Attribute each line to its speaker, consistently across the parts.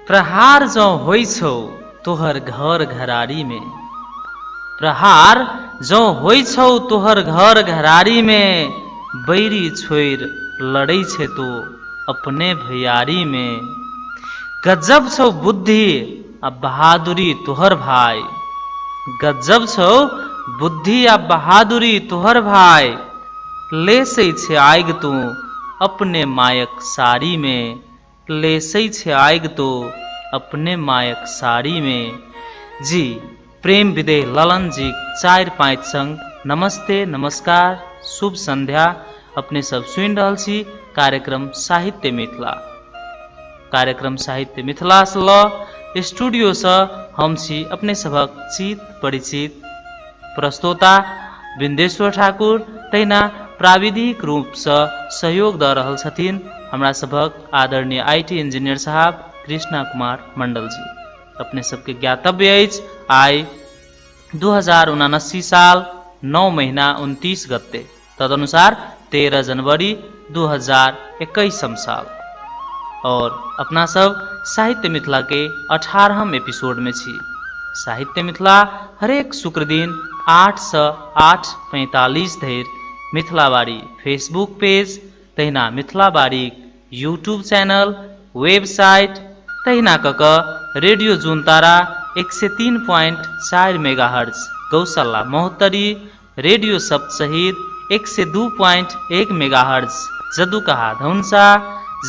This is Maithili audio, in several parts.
Speaker 1: प्रहार जँ होइ छौ तोहर घर घरारीमे, प्रहार जँ होइ छौ तोहर घर घरारीमे, बैरी छोड़ि लड़ै छै तो अपने भैयारीमे। गजब छौ बुद्धि आ बहादुरी तोहर भाय, गजब छौ बुद्धि आ बहादुरी तोहर भाय, लेसै छै आगि तूँ अपने मायक साड़ीमे, लेसै छै आगि तो अपने मायक साड़ीमे। जी प्रेम विदेह ललन जी चारि पाँच संग नमस्ते, नमस्कार, शुभ संध्या। अपने सब सुनि रहल छी कार्यक्रम साहित्य मिथिला। कार्यक्रम साहित्य मिथिला से ल स्टूडियो से हम छी अपने सभक चित परिचित प्रस्तोता बिन्देश्वर ठाकुर, तहिना प्राविधिक रूपसँ सहयोग दऽ रहल छथिन हमरा सभक आदरणीय I T engineer साहब कृष्णा कुमार मंडल जी। अपने सबके ज्ञातव्य अछि आइ 2079 साल 9 महीना 29 गते, तदनुसार 13 जनवरी 2021 साल, और अपना सब साहित्य मिथिला के 18हम एपिसोड में छी। साहित्य मिथिला हरेक शुक्र दिन 8 से 8:45 धरि मिथिलाबाड़ी फेसबुक पेज, तहिना मिथिलाबाड़ी यूट्यूब चैनल, वेबसाइट, तहिना कऽ कऽ रेडियो जुनतारा 103.4 मेगाहर्ट्ज गौशाला महोत्तरी, रेडियो सप्त शहीद 102.1 मेगाहर्ट्ज जदुकहा धौनसा,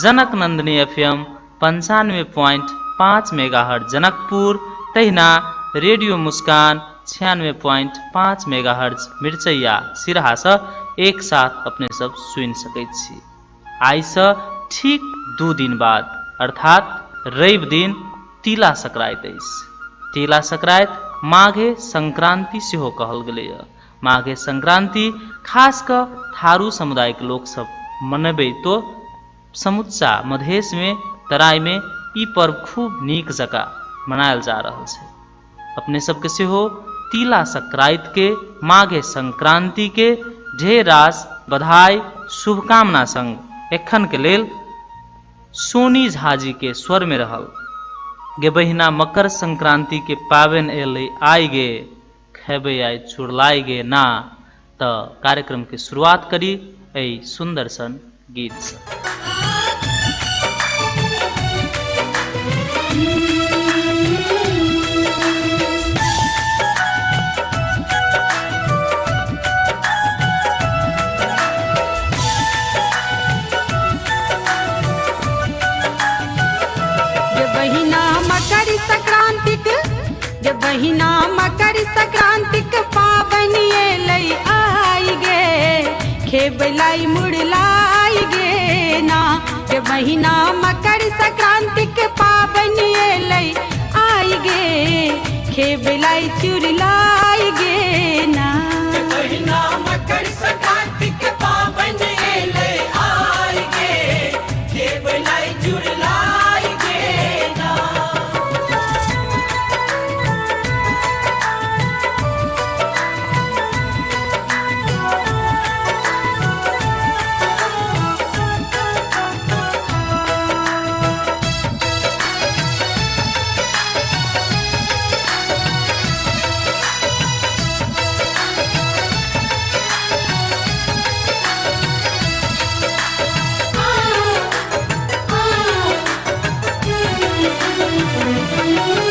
Speaker 1: जनक नंदिनी एफएम 95.5 मेगाहर्ट्ज जनकपुर, तहिना रेडियो मुस्कान 96.5 मेगाहर्ट्ज मिरचैया सिरहासँ एक साथ अपने सब सुनि सकैत छी। आइसँ ठीक 2 दिन बाद अर्थात रवि दिन तिला संक्रांति अछि। तिला संक्रांति माघे संक्रांति सेहो कहल गेलैए। माघे संक्रांति खास कऽ थारू समुदायके लोकसब मनबै तो समुच्चा मधेशमे तराईमे ई पर्व खूब नीक जकाँ मनायल जा रहल छै। अपने सबके सेहो तिला संक्रांति के माघे संक्रांति के ढेर रास बधाई शुभकामना संग एखन के लेल सोनी झा जी के स्वर में रहल गे बहिना मकर संक्रांति के पाबनि एलै आइ गे खेबै आइ चुड़लाइ गे ना। तऽ कार्यक्रम के शुरुआत करी एहि सुंदर सन गीत से।
Speaker 2: गे बहिना मकर संक्रांतिक, गे बहिना मकर संक्रांतिक पाबनि एलै आइ गे, खेबलाई मुड़लाई गे ना। गे बहिना मकर संक्रांतिक पाबनि एलै आइ गे, खेबलाई चुड़लाई गे ना।
Speaker 3: बहिना मकर संक्रांतिक पाबनि एलै आइ गे, खेबलाई चुड़लाई गे ना।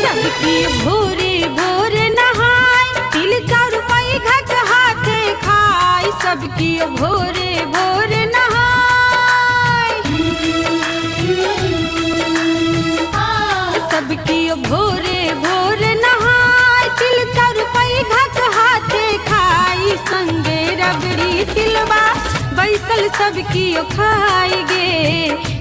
Speaker 2: सबकी भोरे भोरे नहाय, तिल चाउर पैघक हाथे खाय। सबकी भोरे भोरे नहाय, सबकी भोरे भोरे नहाय, तिल चाउर पैघक हाथे खाय। संगे रबड़ी तिलबा बैसल सबकी खाय गे,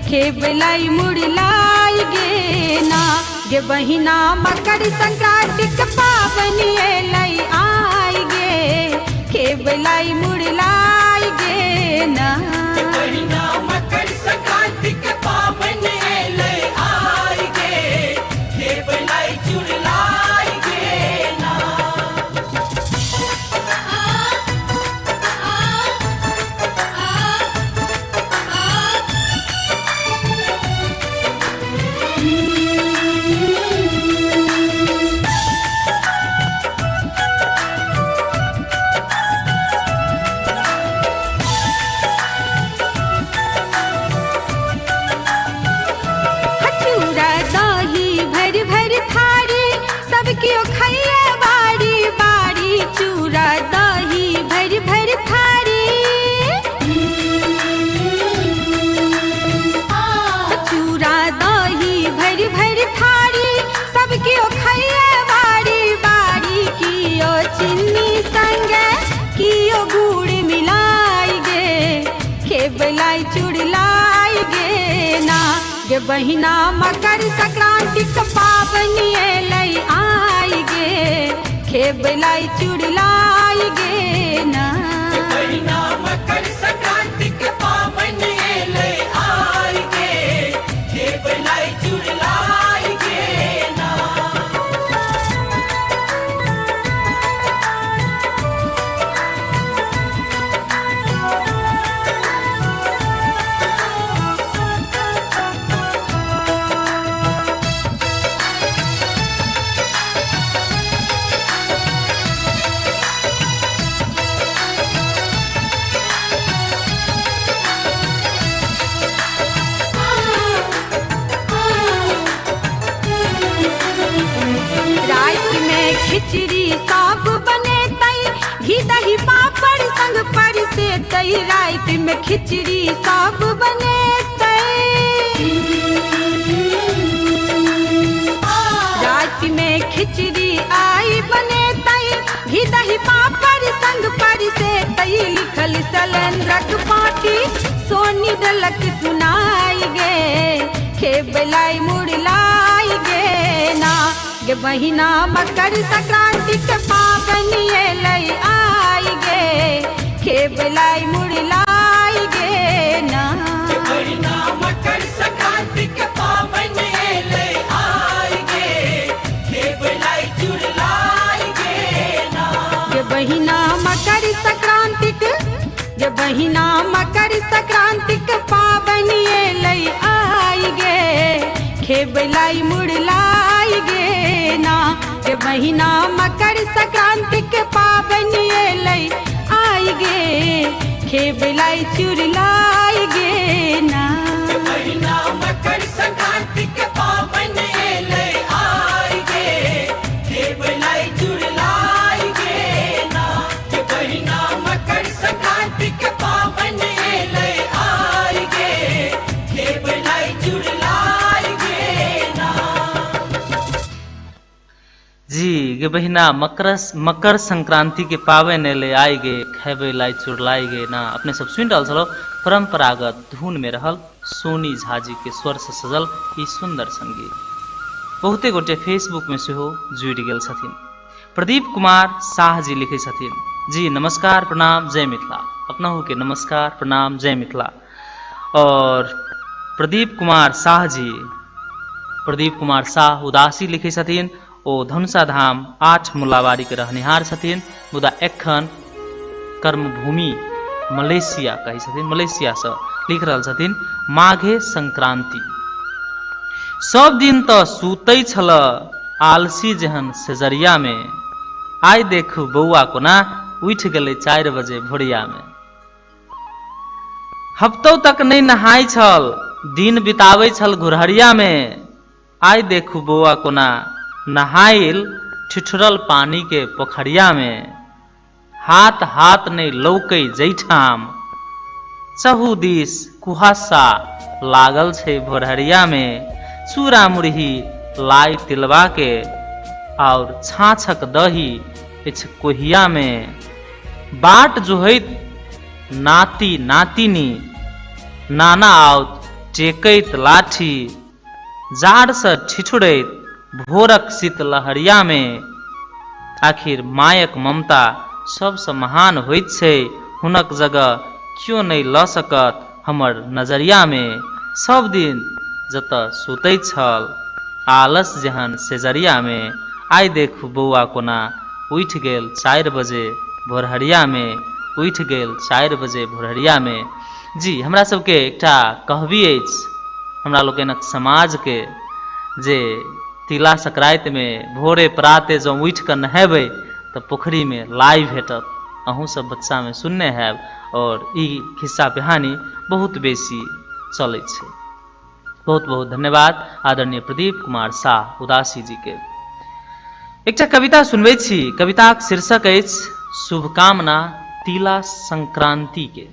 Speaker 2: खेबलाई मुड़लाई गे ना। गे बहिना मकर संक्रांतिक पाबनि एलै आइ गे, खेबलाई मुड़लाई गे ना।
Speaker 3: बहिना मकर संक्रांतिक पाबनि एलै आइ गे, खेबलाई चुड़लाई गे ना।
Speaker 2: बहिना मकर संक्रांतिक पाबनि एलै आइ गे, खेबलाई चुड़लाई गे ना।
Speaker 3: बहिना मकर संक्रांति के पावन एलै आइ गे, खेबलाई चुड़लाई गे ना।
Speaker 2: राति में खिचड़ी सब बनेतै, घी दही पापड़ संग परसेतै। राति में खिचड़ी सब बनेतै, राति में खिचड़ी आई बनेतै, घी दही पापड़ संग परसेतै। लिखल सलेंद्रक पाटी सोनी दलक सुनाई गे, खेबलाई मुड़लाई गे ना। गे बहिना मकर संक्रांति के पाबनि एलै आइ गे, खेबलाई मुड़लाई गे ना।
Speaker 3: बहिना मकर संक्रांति के पावन एलै आइ गे, खेबलाई चुड़लाई गे ना।
Speaker 2: गे बहिना मकर संक्रांतिक, गे बहिना मकर संक्रांतिक पाबनि एलै आइ गे, खेबलाई मुड़लाई गे ना। गे बहिना मकर संक्रांतिक पाबनि एलै आइ गे, खेबलाई चुड़लाई गे ना।
Speaker 3: बहिना मकर संक्रांति के पावन एलै आइ गे, खेबलाई चुड़लाई गे ना। बहिना मकर संक्रांति के पावन एलै आइ गे, खेबलाई चुड़लाई गे ना।
Speaker 1: जी गे बहिना मकर संक्रांति के पाबनि एलै आइ गे, खेबै लाई चुड़लाई गे ना। अपने सब सुनि रहल छलहुँ परंपरागत धुन में रहल सोनी झा जी के स्वर से सजल ई सुंदर संगीत। बहुते गोटे फेसबुक में सेहो जुड़ि गेल छथिन। प्रदीप कुमार शाह जी लिखै छथिन, जी नमस्कार प्रणाम जय मिथिला। अपनहु के नमस्कार प्रणाम जय मिथिला। और प्रदीप कुमार शाह जी, प्रदीप कुमार शाह उदासी लिखै छथिन, ओ धनुषा धाम 8 मुलाबारी के रहनिहार छथिन, मुदा एखन कर्मभूमि मलेशिया कहै छथिन, मलेशिया से लिख रहल छथिन। माघे संक्रांति सब दिन तऽ सुतै छल आलसी जेहन सेजरिया में, आइ देखू बौआ कोना उठि गेलै 4 बजे भोरिया में। हफ्तों तक नहीं नहाय छल, दिन बिताबै छल घुरहरिया में, आइ देखू बौआ कोना नहाइल ठिठुरल पानी के पोखरिया में। हाथ हाथ नहीं लौकै जैठाम, चहु दिस कुहासा लागल छै भोरहरिया में। चूड़ा मुरही लाई तिलवा के और छाछक दही अछि कोहिया में। बाट जोहैत नाती नातिनी, नाना आओत टेकैत लाठी, जाड़ से ठिठुरैत भोरक शीतलहरिया में। आखिर मायक ममता सबसँ महान होइत छै, हुनक जगह क्यों नहीं लऽ सकत हमर नजरिया में। सब दिन जतऽ सुतैत छल आलस जेहन सेजरिया में, आइ देखू बौआ कोना उठि गेल 4 बजे भोरहरिया में, उठि गेल 4 बजे भोरहरिया में। जी हमरा सबके एकटा कहबी अछि हमरा लोकनिक समाजके, जे तिला संक्रांति में भोरे प्राते जँ उठि कऽ नहेबै तऽ पोखरिमे लाइ भेटत। अहूँ सब बच्चामे सुनने हैब और ई खिस्सा पिहानी बहुत बेसी चलै छै। बहुत बहुत धन्यवाद आदरणीय प्रदीप कुमार शाह उदासी जी के। एकटा कविता सुनबै छी, कविताक शीर्षक अछि शुभकामना तिला संक्रांति के।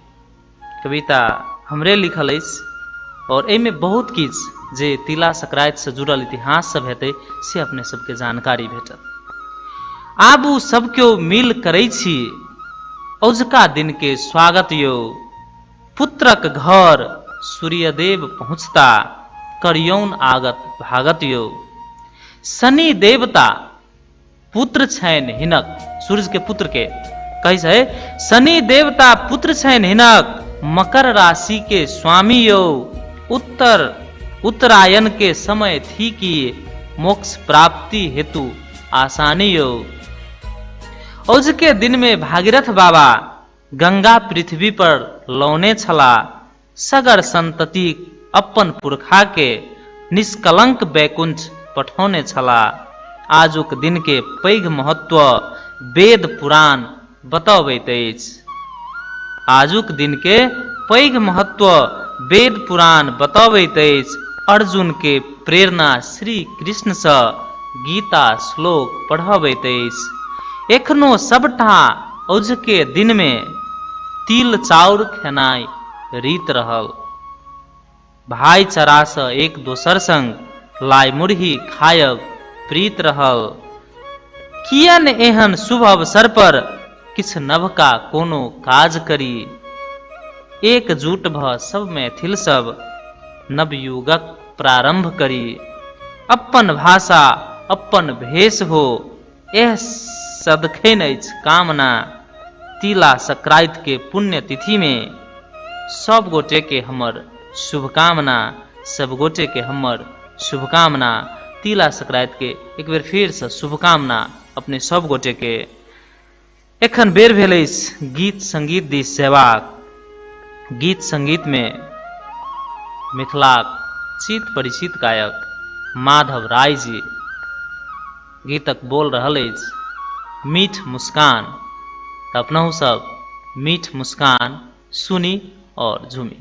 Speaker 1: कविता हमरे लिखल अछि और एहिमे बहुत किछु जे तिला संक्रांति से जुड़ल इतिहास सब हेतै से अपने सबके जानकारी भेटत। आबू सब केओ मिल करै छी औझका दिन के स्वागत यौ, पुत्रक घर सूर्यदेव पहुँचता, करियौन आगत भागत यौ। शनि देवता पुत्र छनि हिनक, सूर्य के पुत्र के कहै छै शनि देवता पुत्र छनि हिनक, मकर राशि के स्वामी यौ। उत्तरायण के समय थी कि मोक्ष प्राप्ति हेतु आसानी यौ। औजके दिन में भागीरथ बाबा गंगा पृथ्वी पर लौने छला, सगर संतति अपन पुरखा के निष्कलंक वैकुंठ पठौने छला। आजुक दिन के पैघ महत्व वेद पुराण बतबैत अछि। आजुक दिन के पैघ महत्व वेद पुराण बतबैत अछि। अर्जुन के प्रेरणा श्री कृष्ण सँ गीता श्लोक पढ़बैत अछि। एखनो सबटा औझके दिन में तिल चाउर खेनाइ रीत रहल। भाईचारा सँ एक दोसर संग लाइ मुरही खायब प्रीत रहल। किए ने एहन शुभ अवसर पर किछु नवका कोनो काज करी। एकजुट भ सब मैथिल सब नवयुगक प्रारंभ करी। अप्पन भाषा अप्पन भेष हो एह सदखैन अछि कामना। तिला संक्रांति के पुण्य तिथि में सब गोटे के हमर शुभकामना, सब गोटे के हमर शुभकामना। तिला संक्रांति के एक बेर फेर से शुभकामना अपने सब गोटे के। एखन बेर भेल अछि गीत संगीत दिस सेवाक। गीत संगीत में मिथिलाक चित परिचित गायक माधव राय जी गीतक बोल रहल अछि मीठ मुस्कान। तऽ अपनहु सब मीठ मुस्कान सुनी और झूमी।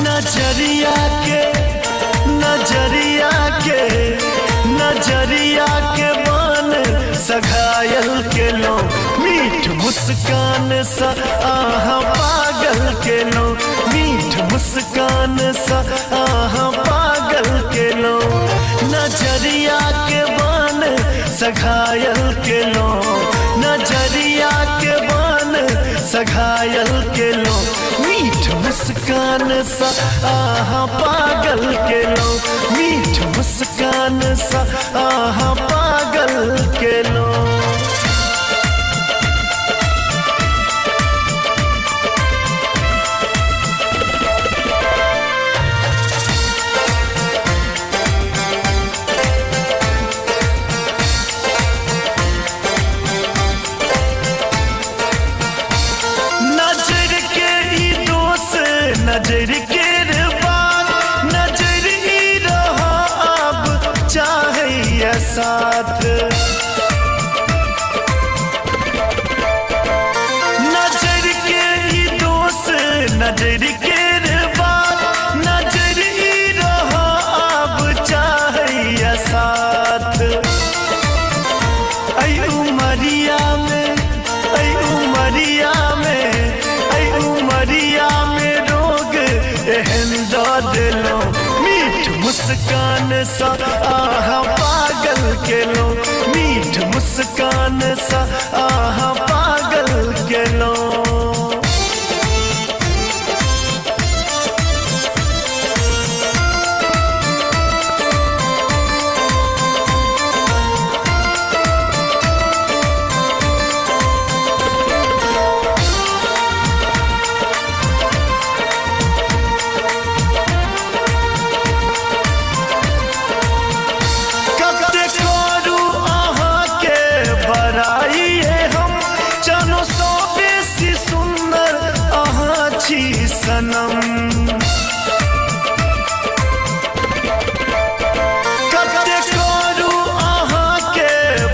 Speaker 4: नजरिया के, नजरिया के, नजरिया के बान सघायल के लो, मीठ मुस्कान सा आहा पागल के लो, मीठ मुस्कान सा आहा पागल के लो। नजरिया के बान सघायल के लो, नजरिया के बान सघायल के लो, मीठ मुस्कान सा आहा पागल के लो, मीठ मुस्कान सा आहा पागल के लो। नजर के ई दोष, नजर के रे बात, नजर ई रहा अब चाहे साथ। नजर के ई दोष, नजर के रे बात, नजर ई रहा अब चाहे साथ। ऐ उमरिया में, ऐ उमरिया में, ऐ उमरिया में रोग एहन द देलो, मीठ मुस्कान सा आहा पागल के लो, मीठ मुस्कान सा आहा पागल के लो। कते करू अहाँके बड़ाई हम, चनो सौ बेसी सुंदर अहाँ छी सनम। कते करू अहाँके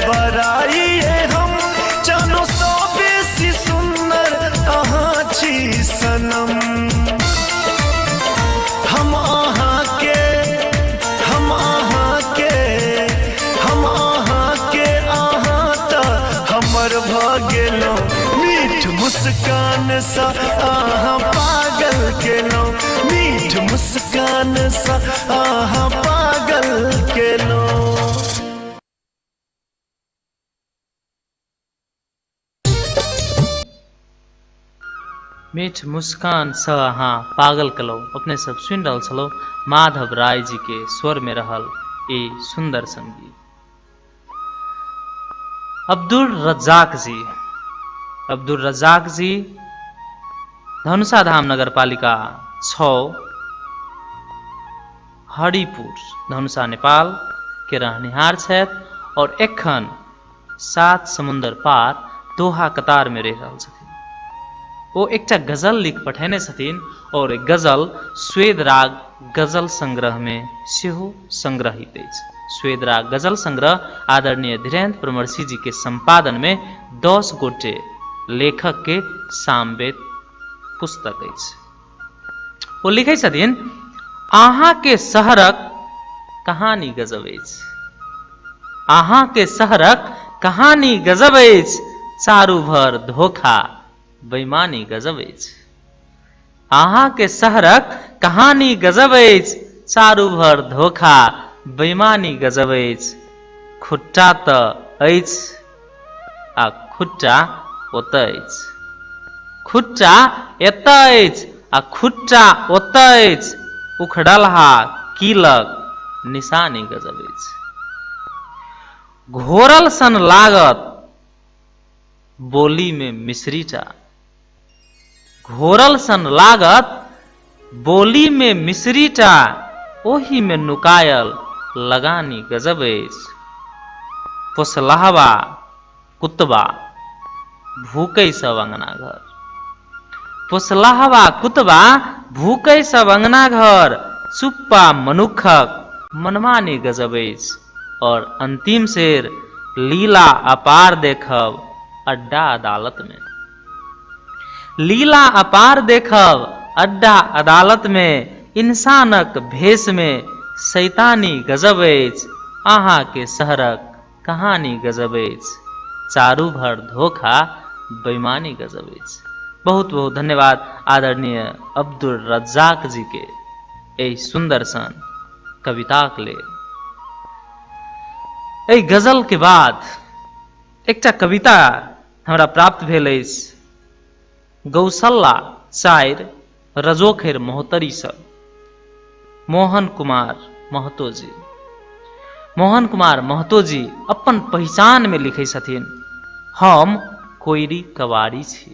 Speaker 4: बड़ाई हम, चनो सौ बेसी सुंदर अहाँ छी सनम। हम अहाँके, हम अहाँके, हम अहाँके, अहाँ तऽ हमर भऽ गेलहुँ, मीठ मुस्कान सा अहाँ केलहुँ, मीठ मुस्कानसँ अहाँ पागल केलहुँ।
Speaker 1: मीठ मुस्कानसँ अहाँ पागल केलहुँ। अपने सब सुनि रहल छलहुँ माधव राय जी के स्वर में रहल ई सुंदर संगीत। अब्दुल रज्जाक जी, अब्दुल रज्जाक जी धनुषा धाम नगरपालिका 6 हरिपुर धनुषा नेपाल के रहनिहार छथि और एखन 7 समुन्दर पार दोहा कतार में रहि रहल छथिन। ओ एकटा गजल लिख पठेने छथिन और गजल स्वेद राग गजल संग्रह में सेहो संग्रहित अछि। स्वेद राग गजल संग्रह आदरणीय धीरेन्द्र परमर्षि जी के संपादन में 10 गोटे लेखक के सामवेद पुस्तक अछि। ओ लिखै छथिन, अहाँ के शहरक कहानी गजब अछि, अहाँ के शहरक कहानी गजब अछि, चारू भर धोखा बेईमानी गजब अछि। अहाँ के शहरक कहानी गजब अछि, चारू भर धोखा बेईमानी गजब अछि, खुट्टा तऽ अछि आ खुट्टा ओतऽ अछि, खुट्टा एतऽ अछि आ खुट्टा ओतऽ अछि, उखड़लहा कीलक निशानी गजब अछि। घोरल सन लागत बोली में मिश्रीटा, घोरल सन लागत बोली में मिश्रीटा, ओही में नुकायल लगानी गजब अछि। पोसलहवा कुतबा भूकै सब अंगना घर, पोसलहवा कुतबा भूकै सब अंगना घर, चुप्पा मनुखक मनमानी गजब अछि। और अंतिम शेर, लीला अपार देखब अड्डा अदालत में, लीला अपार देखब अड्डा अदालत में, इंसानक भेष में शैतानी गजब अछि, अहाँ के शहरक कहानी गजब अछि, चारू भर धोखा बेईमानी गजब अछि। बहुत बहुत धन्यवाद आदरणीय अब्दुल रज्जाक जी के एहि सुंदर सन कविताक लेल। एहि गजल के बाद एकटा कविता हमरा प्राप्त भेल अछि गौशल्ला 4 रजोखैर महोत्तरीसँ मोहन कुमार महतो जी। मोहन कुमार महतो जी अपन पहिचान में लिखै छथिन, हम कोइरी कबाड़ी छी।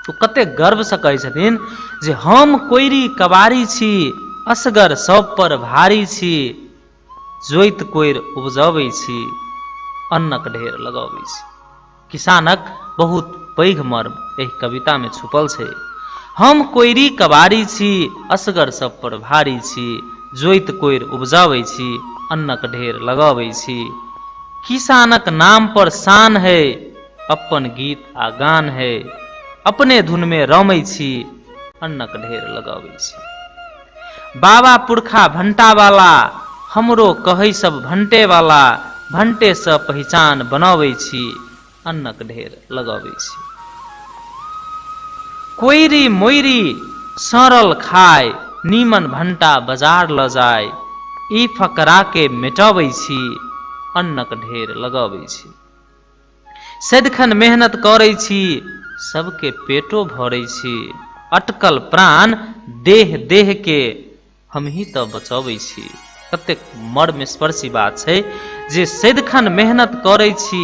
Speaker 1: ओ कते गर्वसँ कहै छथिन जे हम कोइरी कबाड़ी छी, असगर सब पर भारी छी, जोइत कोइर उपजबै छी, अन्नक ढेर लगबै छी। किसानक बहुत पैघ मर्म एहि कविता में छुपल छै। हम कोइरी कबाड़ी छी, असगर सब पर भारी छी, जोइत कोइर उपजबै छी, अन्नक ढेर लगबै छी। किसानक नाम पर शान है, अपन गीत आ गान है, अपने धुन में रमै छी, अन्नक ढेर लगबै छी। बाबा पुरखा भंटा वाला, हमरो कहै सब भंटे वाला, भंटे से पहिचान बनबै छी, अन्नक ढेर लगबै छी। कोइरी मोइरी सड़ल खाय, नीमन भंटा बाजार ल जाय, ई फकरा के मिटबै छी, अन्नक ढेर लगबै छी। सदिखन मेहनत करै छी, सबके पेटो भरै छी, अटकल प्राण देह देह के हमही तऽ बचबै छी। कतेक मर्मस्पर्शी बात छै जे सदिखन मेहनत करै छी,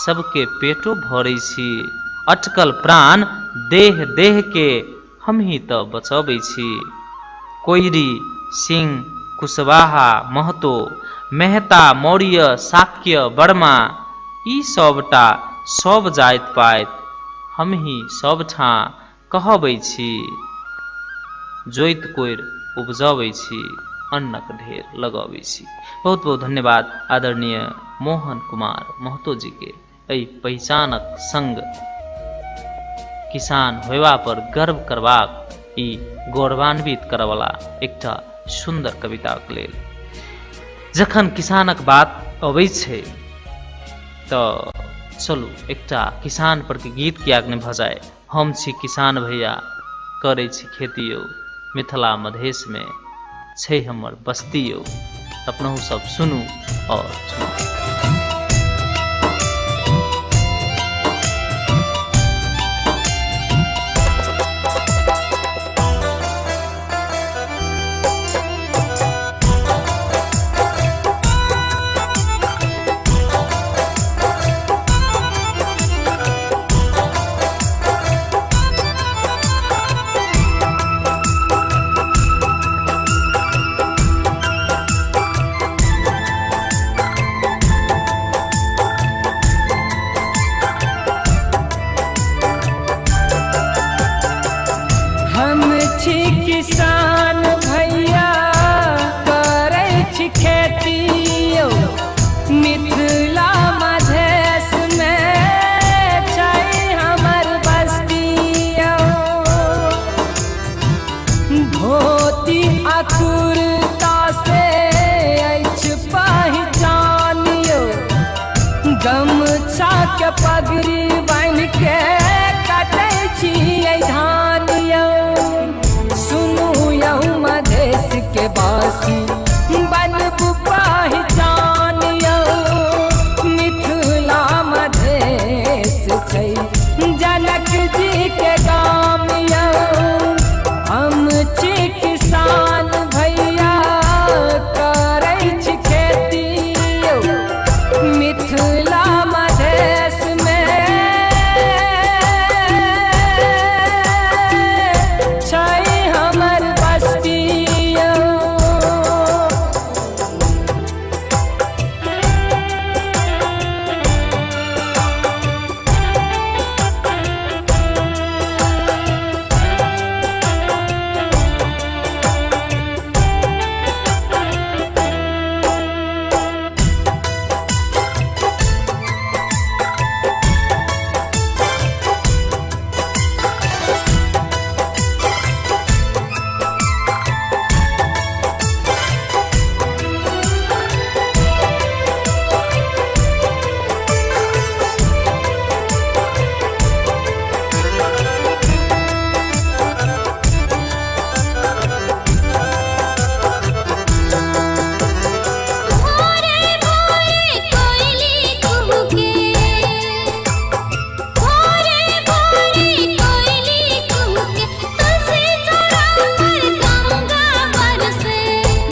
Speaker 1: सबके पेटो भरै छी, अटकल प्राण देह देह के हमही तऽ बचबै छी। कोइरी सिंह कुशवाहा महतो मेहता मौर्य शाक्य वर्मा, ई सबटा सब जाति पाति हमही सबठाँ कहबै छी, जोइत कोइर उपजबै छी, अन्नक ढेर लगबै छी। बहुत बहुत धन्यवाद आदरणीय मोहन कुमार महतो जी के एहि पहिचानक संग किसान होयबा पर गर्व करबाक ई गौरवान्वित करऽवला एकटा सुन्दर कविताक लेल। जखन किसानक बात अबै छै तऽ चलू एकटा किसान पर के गीत कियाक नहि भऽ जाय। हम छी किसान भैया, करै छी खेती यौ, मिथिला मधेशमे छै हमर बस्ती यौ। अपनहु सब सुनू और सुनू।
Speaker 5: हम छी किसान भैया, करै छी खेती यौ, मिथिला मधेश में छै हमर बस्ती यौ। धोती आ कुर्ता से अछि पहिचान यौ, गमछा के पगड़ी बान्हि के कटै छियै धान यौ। सुनू यौ मधेश के बासी, बनबू पहिचान यौ, मिथिला मधेश छै जनक जी के गाम यौ। हम छी किसान भैया, करै छी खेती यौ, मिथिला मधेश में छै हमर बस्ती यौ।
Speaker 6: भोरे भोरे कोयली कुहुके, भोरे भोरे कोयली कुहुके, तुलसी चौरा पर गंगा बरसे।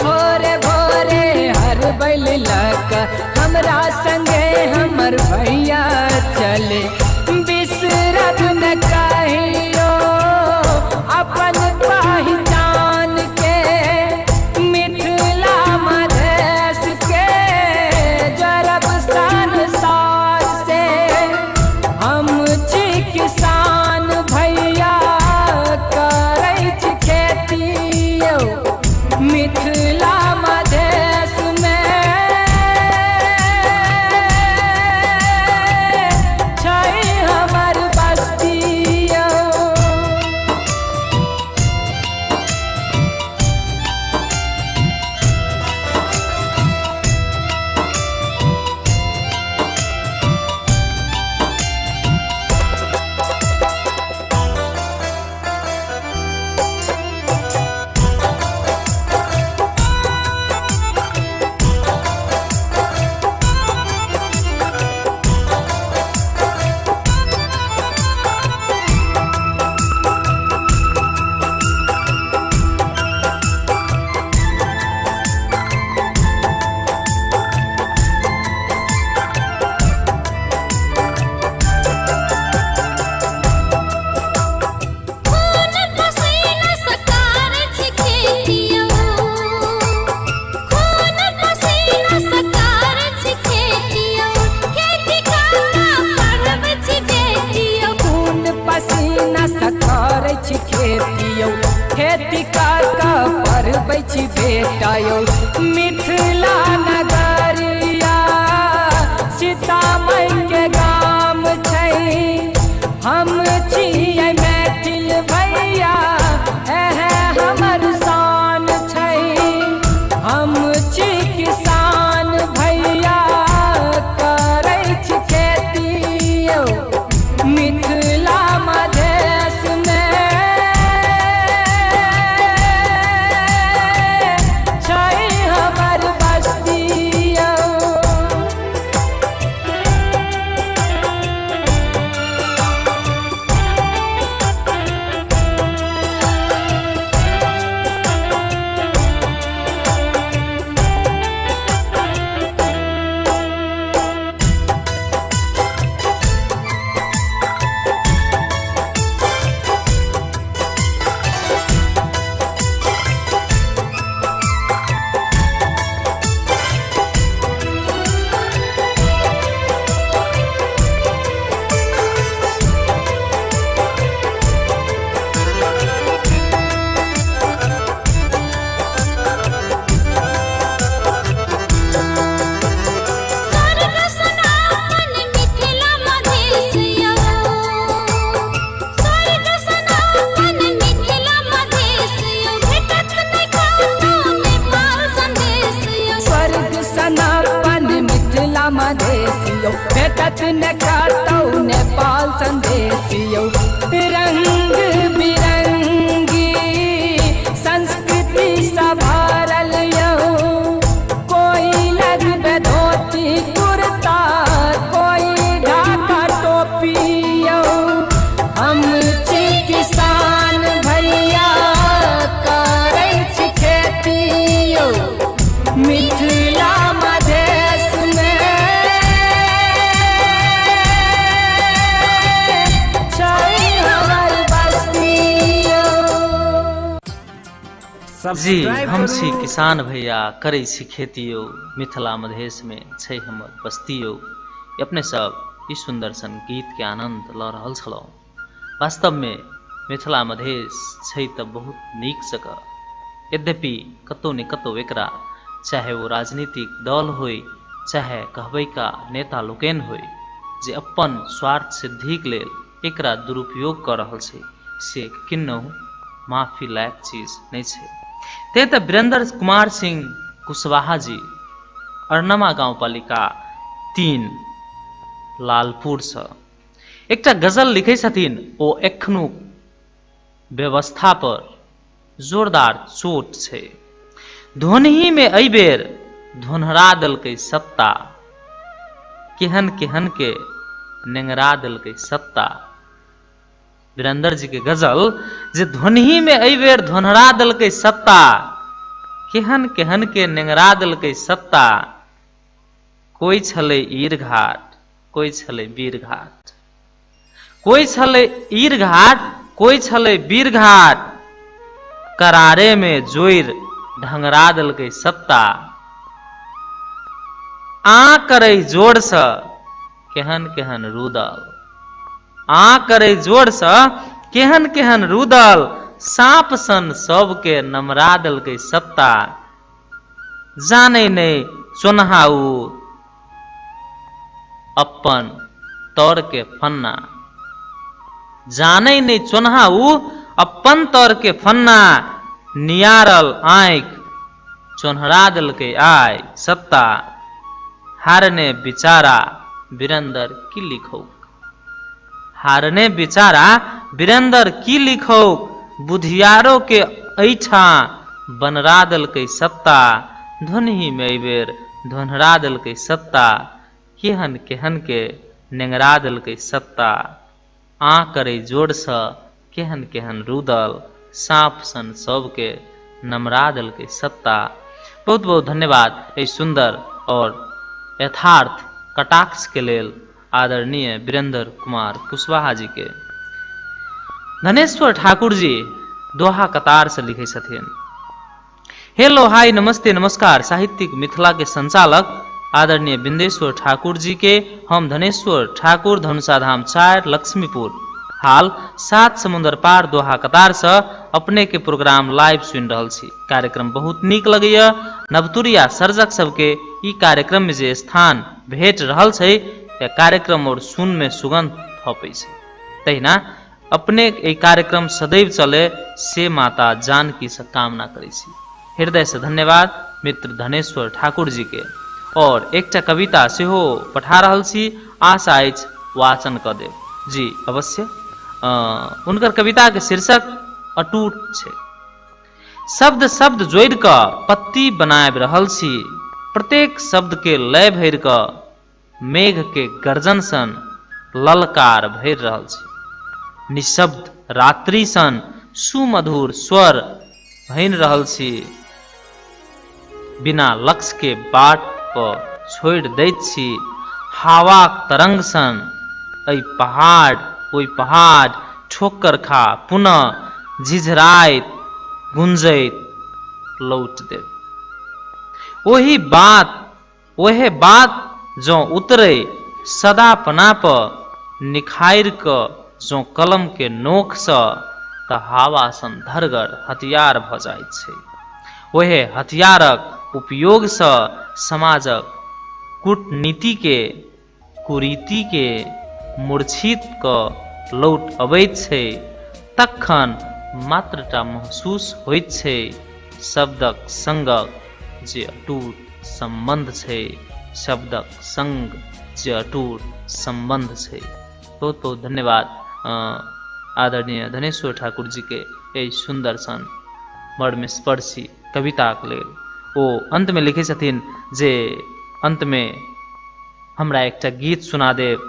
Speaker 5: भोरे भोरे हर बैल लक हमरा संगे हमर भैया चले, बिसरब न कहियो अपन पहचान के, मिथिला मधेश के जरब संसार से। हम छी किसान भैया, करै छी खेती यौ, मिथिला मधेश में छै हमर बस्ती यौ।
Speaker 6: खून पसीना सकार छी खेती यौ, खून पसीना सकार छी खेती यौ, खेती काका पढ़बै छी बेटी यौ।
Speaker 5: खून पसीना सँ करै छी खेती यौ, खेती कऽ कऽ पढ़बै छी बेटा यौ। मिथिला नगरिया सीतामढ़ी के गाम छै, हम छियै मैथिल भैया, एहे हमर शान छै। हम छी किसान भैया, करै छी खेती यौ, मिथिला मधेश में भेटत न कतौ नेपाल संदेश यौ। रंग बिरंगी संस्कृति सँ भरल यौ, कोई लगबे धोती कुर्ता कोई ढाका टोपी यौ। हम छी किसान भैया करै छी खेती यौ, मिथिला मधेश में छै हमर बस्ती यौ।
Speaker 1: जी हम छी किसान भैया करै छी खेती यौ, मिथिला मधेश में छै हमर बस्ती यौ। अपने सब ई सुंदर सन गीत के आनंद ल रहल छलहुँ। वास्तव में मिथिला मधेश छै त बहुत नीक जगह, यद्यपि कतौ ने कतौ एकरा चाहे वो राजनीतिक दल होय चाहे कहबै का नेता लोकनि होय जे अपन स्वार्थ सिद्धिक लेल एकरा दुरुपयोग क रहल छै, से किन्नहु माफी लायक चीज नहि छै। तें त वीरेंद्र कुमार सिंह कुशवाहा जी अरनमा गांवपालिका 3 लालपुर सँ एकटा गजल लिखै छथिन, ओ एखनुक व्यवस्था पर जोरदार चोट छै। धोनही में एहि बेर धोन्हरा देलकै सत्ता, केहन केहन के नेंगरा देलकै सत्ता। वीरेंद्र जी के गजल जे धोनही में एहि बेर धोन्हरा देलकै सत्ता, केहन केहन के नेंगरा देलकै सत्ता। कोई छलै ईर घाट कोई छलै वीर घाट, कोई छलै ईर घाट कोई छलै वीर घाट, करारे में जोइर ढंगरा देलकै सत्ता। आ करै जोर सँ केहन केहन रुदल, आ करै जोर सँ केहन केहन रुदल, साँप सन सबके नमरा देलकै सत्ता। जानै नहि चोन्हा उ अपन तर के फन्ना, जानै नहि चोन्हा उ अपन तर के फन्ना, नियारल आँखि चोन्हरा देलकै आइ सत्ता। हारने बिचारा वीरेंद्र की लिखौक, हारने बिचारा वीरेंद्र की लिखौक, बुधियारो के ऐठाँ बनरा देलकै सत्ता। धोनही में एहिबेर धोन्हरा देलकै सत्ता, केहन केहन के नेंगरा देलकै सत्ता। आ करै जोरसँ केहन केहन रुदल, साँप सन सबके नमरा देलकै सत्ता। बहुत बहुत धन्यवाद एहि सुंदर और यथार्थ कटाक्ष के लेल आदरणीय वीरेंद्र कुमार कुशवाहा जी के। धनेश्वर ठाकुर जी दोहा कतार से लिखे छथिन। हेलो हाय नमस्ते नमस्कार साहित्यिक मिथिला के संचालक आदरणीय बिंदेश्वर ठाकुर जी के हम धनेश्वर ठाकुर धनुषाधाम 4 लक्ष्मीपुर हाल 7 समुद्र पार दोहा कतार से अपने के प्रोग्राम लाइव सुन रहल छी। कार्यक्रम बहुत नीक लगैया। नवतुरिया सर्जक सबके ई कार्यक्रम में जे स्थान भेट रहल छै या कार्यक्रम और सुन में सुगंध थपै छै। तहिना अपने एहि कार्यक्रम सदैव चले से माता जानकी से कामना करै छी। हृदय से धन्यवाद मित्र धनेश्वर ठाकुर जी के। और एकटा कविता सेहो पठा रहल छी, आशा अछि वाचन क देब। जी अवश्य। हुनकर कविता के शीर्षक अटूट छै। शब्द शब्द जोड़ि क पत्ती बनाबि रहल छी, प्रत्येक शब्द के लय भरि क मेघ के गर्जन सन ललकार भरि रहल छी। निःशब्द रात्रि सन सुमधुर स्वर भनि रहल छी। बिना लक्ष्य के बाट पर छोड़ि दैत छी। हावाक तरंग सन एहि पहाड़ ओहि पहाड़ ठोकर खा पुनः झिझराइत गुंजैत लौट देब। ओहि बात ओएह बात जँ उतरै सदापना पर निखारि कऽ जँ कलम के नोख सँ तऽ हावा सन धरगर हथियार भऽ जाइत छै। ओएह हथियारक उपयोग सँ समाजक कूटनीति के कुरीति के मूर्छित कऽ लौट अबैत छै तखन मात्र टा महसूस होइत छै शब्दक संगक जे अटूट सम्बन्ध छै शब्दक संग जे अटूट सम्बन्ध छै। बहुत बहुत धन्यवाद आदरणीय धनेश्वर ठाकुर जी के एहि सुन्दर सन मर्मस्पर्शी कविताक लेल। ओ अंतमे लिखै छथिन जे अंतमे हमरा एकटा गीत सुना देब,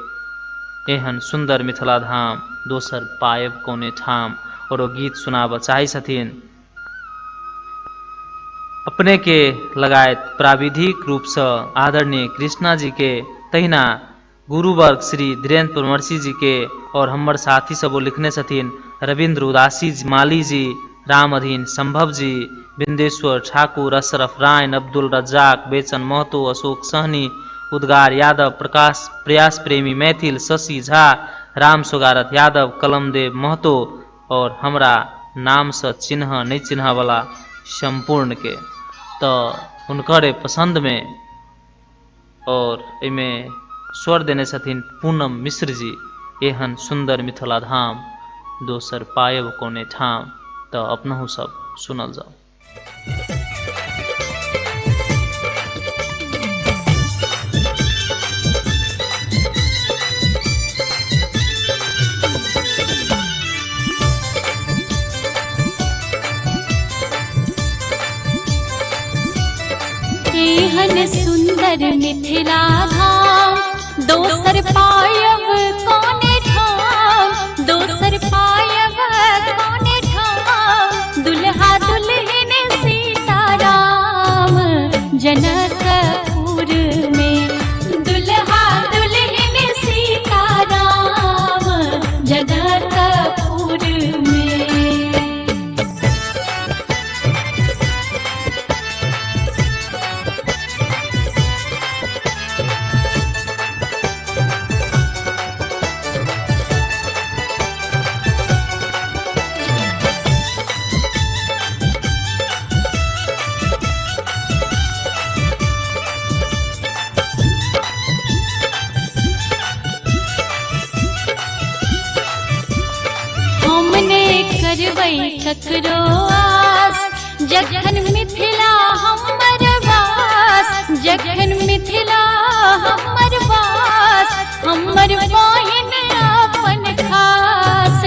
Speaker 1: एहन सुन्दर मिथिला धाम दोसर पायब कोने ठाम। और ओ गीत सुनाबऽ चाहै छथिन। अपने के लगायत प्राविधिक रूपसँ आदरणीय कृष्णा जी के, तहिना गुरुवर्ग श्री धीरेन्द्र परमर्शी जी के और हमर साथी सब ओ लिखने छथिन रविन्द्र उदासी माली जी, रामअधीन संभव जी, बिंदेश्वर ठाकुर, अशरफ रायन, अब्दुल रज्जाक, बेचन महतो, अशोक सहनी, उद्गार यादव, प्रकाश प्रयास प्रेमी मैथिल, शशि झा, राम सोगारथ यादव, कलमदेव महतो और हमरा नामसँ चिन्ह नहि चिन्हवला सम्पूर्णके। तऽ हुनकरे पसन्दमे और एहिमे स्वर देने छथिन पूनम मिश्र जी, एहन सुन्दर मिथिला धाम दोसर पायब कोने ठाम। तऽ अपनहु सब सुनल जाउ।
Speaker 6: एहन सुंदर मिथिला धाम दोसर पायब कोने ठाम, दोसर पायब कोने ठाम। दुल्हा दुल्हन सीताराम जनकपुर में, दुल्हा दुल्हन सीताराम जनकपुर में। हमने करबै ककरो आस, जखन मिथिला हमर वास, जखन मिथिला हमर वास, हमर बहिन अपन खास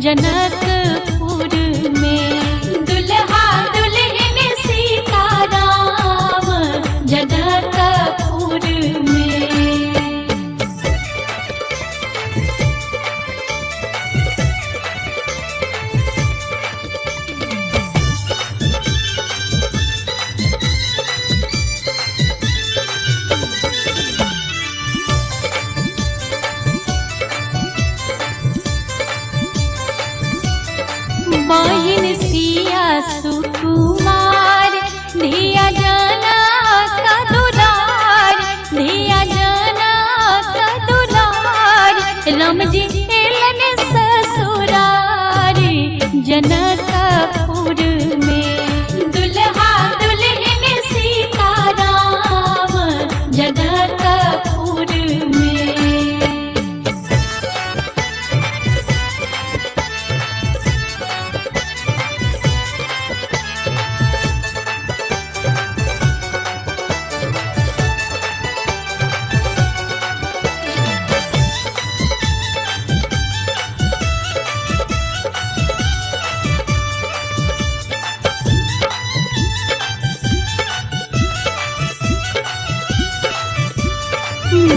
Speaker 6: जनकपुर में। दुल्हा दुल्हन सीताराम जनकपुर में। बहिन सिया सुकुमार, धिया जाना का दुलार, धिया जाना का दुलार। राम जी एलन ससुरार जनकपुर में। दुल्हा दुल्हन सीताराम जनकपुर में।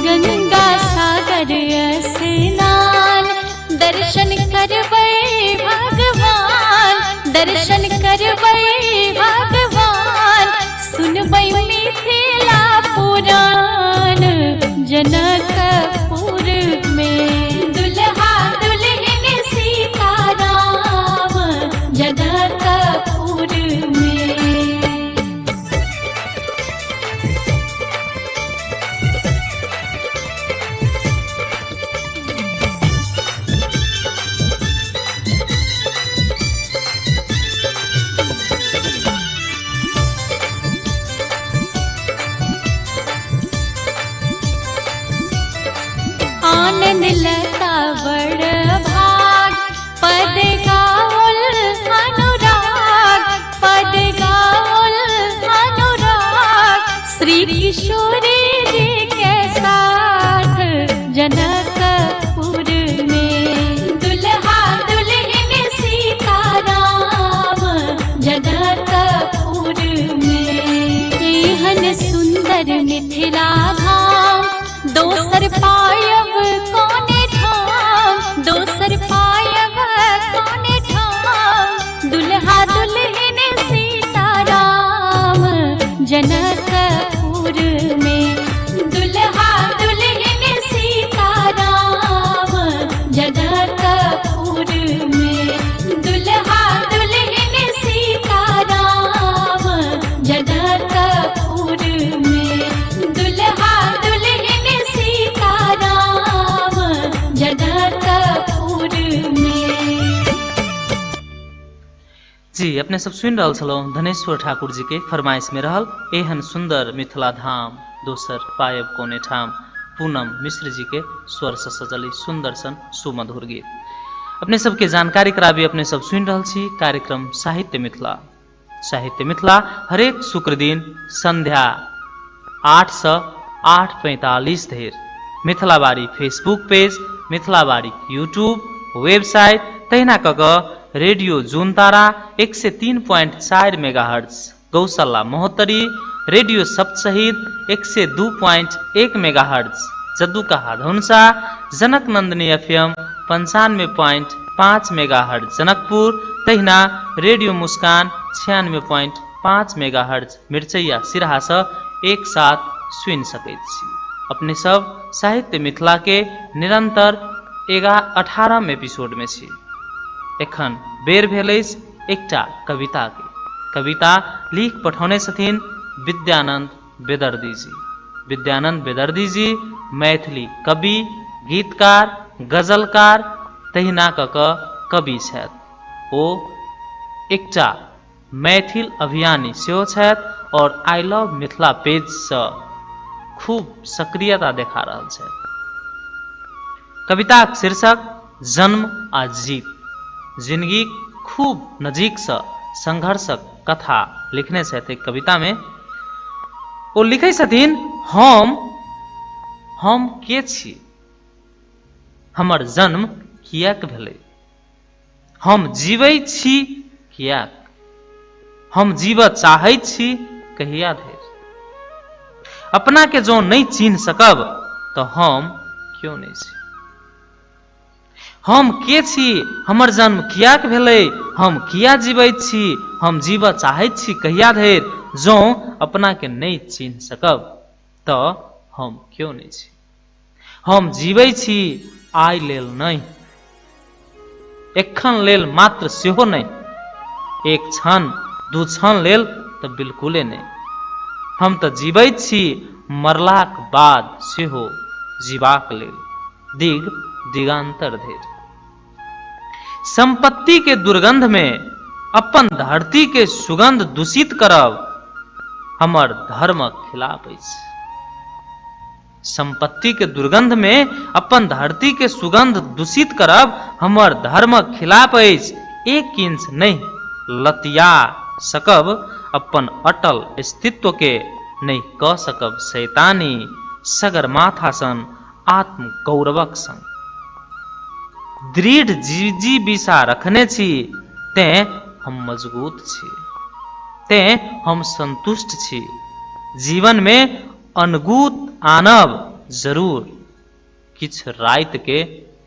Speaker 6: गंगा सागर स्नान दर्शन करबै भगवान, दर्शन करबै भगवान। सुनबै मिथिला पुराण जनकपुर में। दुल्हा दुल्हन सीताराम जनकपुर में। में। एहन सुंदर मिथिला धाम, दोसर पायब कोने ठाम, दोसर पायब कोने ठाम। दुल्हा दुल्हन सीताराम जनकपुर में, दुल्हा दुल्हन सीताराम जनकपुर में, दुल्हा दुल्हन सीताराम जनकपुर में, दुल्हा दुल्हन सीताराम जनकपुर में।
Speaker 1: जी अपने सब सुनि रहल छलहुँ धनेश्वर ठाकुर जी के फरमाइश में रहल एहन सुंदर मिथिला धाम दोसर पायब कोने ठाम, पूनम मिश्र जी के स्वर से सजल ई सुंदर सन सुमधुर गीत। अपने सबके जानकारी कराबी, अपने सब सुनि रहल छी कार्यक्रम साहित्य मिथिला। साहित्य मिथिला हरेक शुक्र दिन संध्या 8 से 8:45 धरि Mithilabari Facebook page, Mithilabari YouTube website, तहिना कऽ कऽ रेडियो जुनतारा 103.4 मेगाहर्ट्ज गौशाला महोत्तरी, रेडियो सप्तशहीद 102.1 मेगाहर्ट्ज जद्दूकहा धनुषा, जनक नंदिनी एफएम 95.5 मेगाहर्ट्ज जनकपुर, तहिना रेडियो मुस्कान 96.5 मेगाहर्ट्ज मिरचैया सिरहा सँ एक साथ सुनि सकैत छी। अपने सब साहित्य मिथिला के निरंतर 18 एपिसोड में छी। एखन बेर भेल अछि एकटा कविता के। कविता लिख पठौने छथिन विद्यानंद बेदर्दी जी। विद्यानंद बेदर्दी जी मैथिली कवि, गीतकार, गजलकार, तहिना कऽ कऽ कवि छथि। ओ एकटा मैथिल अभियानी सेहो छथि और I love Mithila पेज सँ खूब सक्रियता देखा रहल छथि। कविताक शीर्षक जन्म आ जीत। जिंदगी खूब नजीक सँ संघर्षक कथा लिखने छथि एक कविता में। ओ लिखै छथिन, हम के छी, हमर जन्म किएक भेलै, हम जीबै छी किएक, हम जीबऽ चाहैत छी कहिया धरि, अपना के जँ नहि चिन्ह सकब तऽ हम क्यों नहि छी, हम के छी, हमर जन्म किएक भेलै, हम किया जीबैत छी, हम जीबऽ चाहैत छी कहिया धरि, जँ अपना के नहि चिन्ह सकब तऽ हम क्यों नहि छी, हम जीबै छी आइ लेल नहि, एखन लेल मात्र सेहो नहि, एक क्षण दू क्षण लेल तऽ बिल्कुले नहि, हम तऽ जीबैत छी मरलाक बाद सेहो जीबाक लेल दिग दिगांतर धरि। संपत्ति के दुर्गंध में अपन धरती के सुगंध दूषित करब हमर धर्मक खिलाफ अछि। संपत्ति के दुर्गंध में अपन धरती के सुगंध दूषित करब हमर धर्मक खिलाफ अछि। एक इंच नहि लतिया सकब अपन अटल अस्तित्व के, नहि कऽ सकब शैतानी सगरमाथा सन आत्मगौरवक संग। दृढ़ जिजीविषा रखने छी तें हम मजबूत छी, तें हम संतुष्ट छी। जीवन में अनगूत आनब जरूर किछु राति के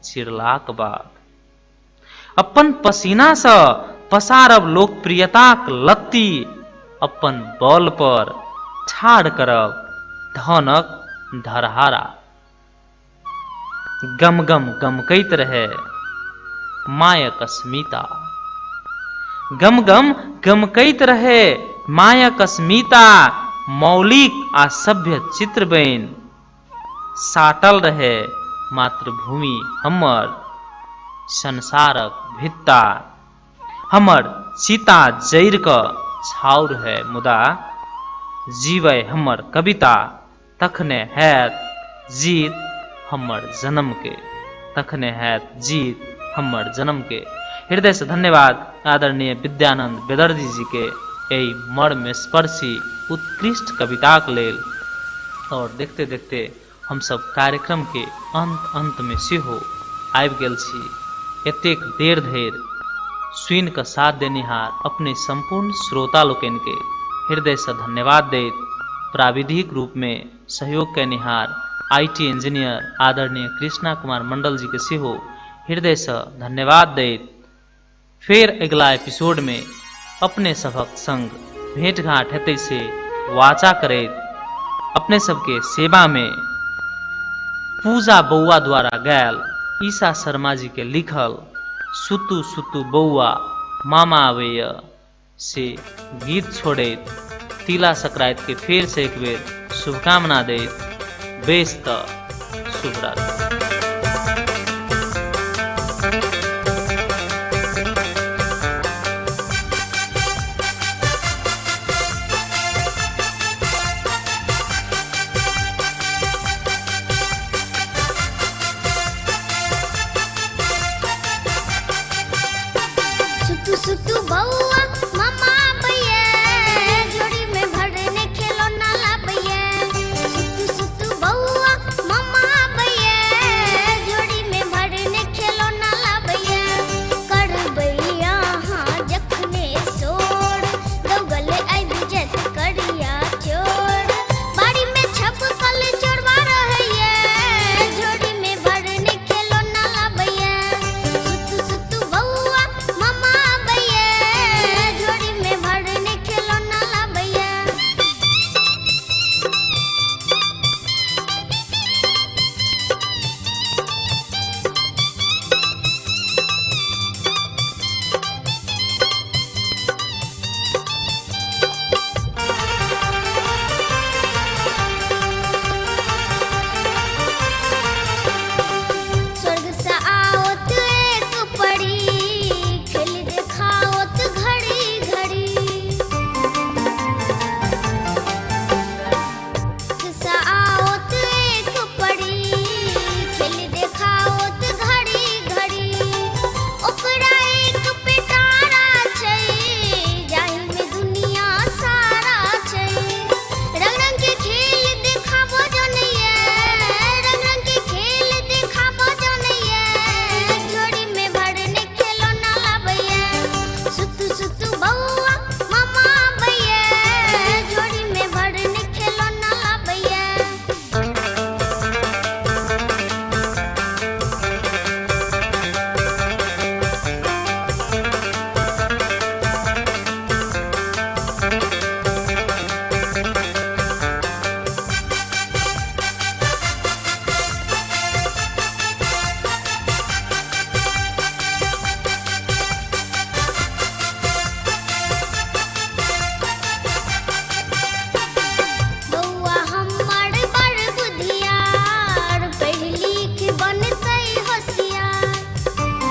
Speaker 1: चिरलाक बाद। अपन पसीना सँ पसारब लोकप्रियताक लत्ती, अपन बल पर ठाढ़ करब धनक धरहारा। गम गम गमकैत रहे मायक अस्मिता, गम गम गमकैत रहे मायक अस्मिता, मौलिक आ सभ्य चित्र बनि साटल रहे मातृभूमि हमर संसारक भित्ता। हमर चिता जरि कऽ छाउर है मुदा जीवय हमर कविता, तखने हैत जीत हमर जन्म के, तखने हैत जीत हमर जन्म के। हृदय से धन्यवाद आदरणीय विद्यानंद बेदर्जी जी के एहि मर्म स्पर्शी उत्कृष्ट कविताक लेल। और देखते देखते हम सब कार्यक्रम के अंत अंत में सेहो आबि गेल छी। एतेक देर धरि सुनि कऽ साथ देनिहार अपने संपूर्ण श्रोता लोकनि के हृदयसँ धन्यवाद दैत प्राविधिक रूपमे सहयोग कयनिहार IT engineer आदरणीय कृष्णा कुमार मंडल जी के सेहो हृदयसँ धन्यवाद दैत फेर अगिला एपिसोडमे अपने सभक संग भेंट घाट हेतै से वाचा करैत अपने सबके सेवामे पूजा बौआ द्वारा गायल ईशा शर्मा जी के लिखल सुतु सुतु बौआ मामा आबैया से गीत छोड़ैत तिला संक्रांति के फेर से एक बेर शुभकामना दैत बेस तऽ शुभरात्रि।